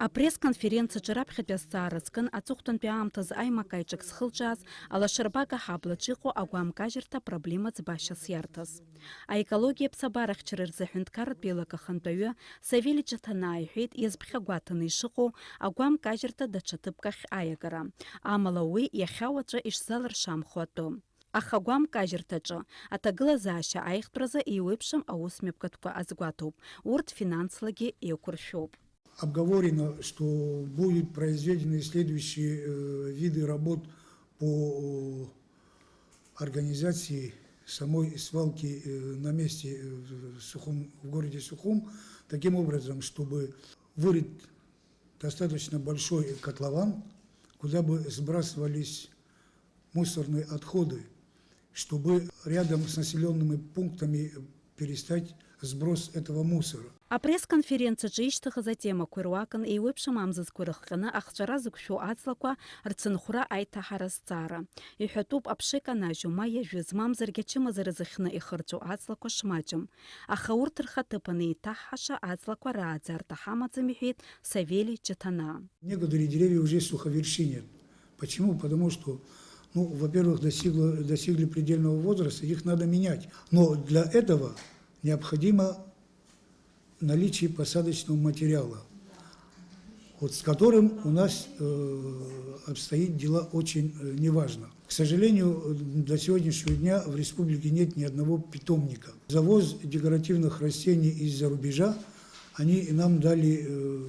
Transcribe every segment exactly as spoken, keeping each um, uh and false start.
Апресс-конференциаҿы раԥхьатәи азҵаара зкын аҵыхәтәантәи аамҭазы аимак-аиҿак зхылҿиааз, алашарбага ҳаблаҿ иҟоу агәамкажьырҭа проблема ӡбашьас иарҭаз. Аекологиа ԥсабарахьчара рзы аҳәынҭқарратә еилак ахантәаҩы Савели Ҷаҭанаа иҳәеит, иазԥхьагәаҭаны ишыҟоу агәамкажьырҭа даҽа ҭыԥк ахь аиагара. Амала уи иахьа уаҵәы ишзалыршамхо атәы. Аха агәамкажьырҭаҿы аҭагылазаашьа аиӷьтәразы еиуеиԥшым аусмҩаԥгатәқәа азгәаҭоуп, урҭ финанслагьы еиқәыршәоуп. Обговорено, что будут произведены следующие, э, виды работ по, э, организации самой свалки, э, на месте, э, в Сухум, в городе Сухум, таким образом, чтобы вырыть достаточно большой котлован, куда бы сбрасывались мусорные отходы, чтобы рядом с населёнными пунктами перестать сброс этого мусора. Апресс-конференциаҿы ишьҭыхыз атемақәа ируакын еиуеиԥшым амзызқәа рыхҟьаны ахҵәара зықәшәо аҵлақәа рцынхәра аиҭаҳара азҵаара. Иҳәатәуп аԥша иканажьу, ма иажәыз, мамзаргьы ачымазара зыхьны ихырҵәо аҵлақәа шмаҷым. Аха урҭ рхаҭыԥан еиҭаҳҳаша аҵлақәа рааӡарҭа ҳамаӡам, иҳәеит Савели Ҷаҭанаа. Некоторые деревья уже суховершинят. Почему? Потому что, ну, во-первых, достигло, достигли предельного возраста, их надо менять. Но для этого необходимо наличие посадочного материала, вот с которым у нас, э, обстоит дела очень, э, неважно. К сожалению, до сегодняшнего дня в республике нет ни одного питомника. Завоз декоративных растений из-за рубежа, они нам дали, э,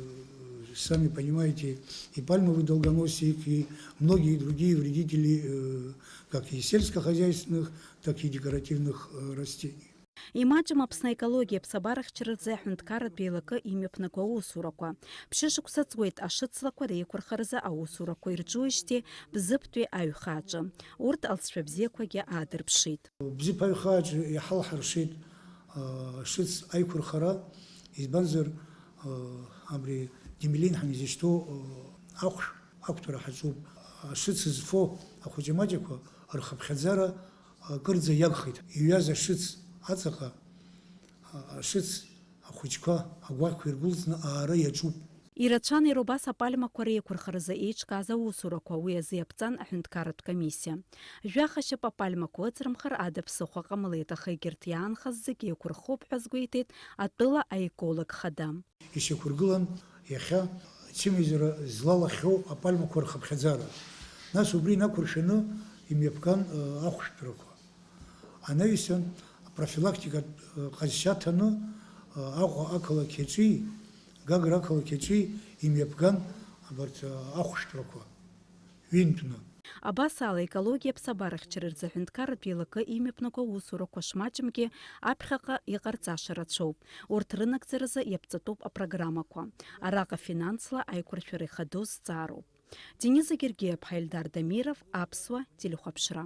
сами понимаете, и пальмовый долгоносик, и многие другие вредители, э, как и сельскохозяйственных, так и декоративных, э, растений. Имаҷым Аԥсны аекологиа ԥсабарахьчара рзы аҳәынҭқарратә еилакы имҩаԥнаго аусурақәа. Ԥшьышықәса ҵуеит ашыцлақәа реиқәырхаразы аусурақәа ирҿуижьҭеи Бзыԥтәи аҩхаҿы. Урҭ алҵшәа бзиақәагьы аадырԥшит. Бзыԥ аҩхаҿы иҳалҳаршеит, а, шыц аиқәырхара, избанзар, а, абри Демелин ҳәа изышьҭоу, а, ахәшә ақәтәара ҳаҿуп. Ашыц зфо ахәыҷы-маҷақәа рхыԥхьаӡара акырӡа иагхеит. Иҩаз ашыц аҵаҟа, а, ашыц ахәыҷқәа агәақьқәа иргәылҵны аара иаҿуп. Ирацәан иара убас апальмақәа реиқәырхаразы еиҿкааз аусурақәа, уи азы иаԥҵан аҳәынҭқарратә комиссиа. Жәаха шьап апальмақәа ыҵрымхыр ада ԥсыхәа ҟамлеит, аха егьырҭ иаанхаз зегьы еиқәырхоуп ҳәа азгәеиҭеит атәыла аеколог хада. Ишьақәыргылан иахьа ацәымзара злалахьоу апальмақәа рхыԥхьаӡара. Нас убри инақәыршәаны имҩаԥган, э, ахәшәтәрақәа. Анаҩсан апрофилактикатә, э, ҟазшьа ҭаны, э, Аҟәа ақалақь аҿи, Гагра ақалақь аҿи имҩаԥган абарҭ, э, ахәшәтәрақәа ҩынтәны. Абас ала, аекологиа ԥсабарахьчара рзы аҳәынҭқарратә еилакы имҩаԥнаго аусурақәа шмаҷымгьы аԥхьаҟа иҟарҵаша рацәоуп. Урҭ рынагӡаразы иаԥҵатәуп апрограммақәа. Араҟа финансла аиқәыршәара ихадоу зҵаароуп. Дениза Гергиаԥҳа, Ельдар Дамиров, Аԥсуа телехәаԥшра.